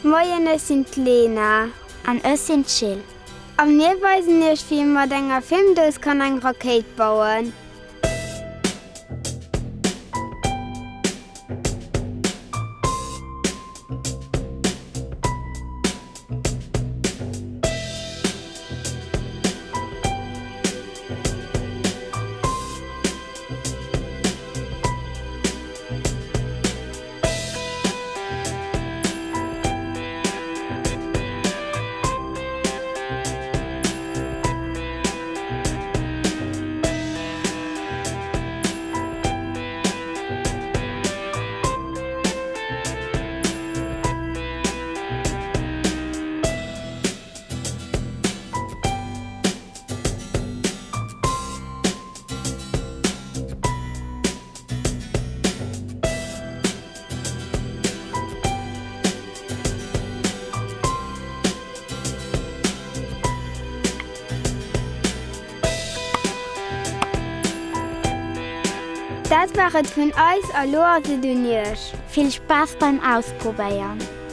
Moien, ech sinn d'Lena. An ech sinn d'Jill. A mir weisen iech wéi ee mat enger Filmdous kann eng Rakéit bauen. Dat war et vun eis a lo ass et un iech. Vill Spaass beim Ausprobéieren!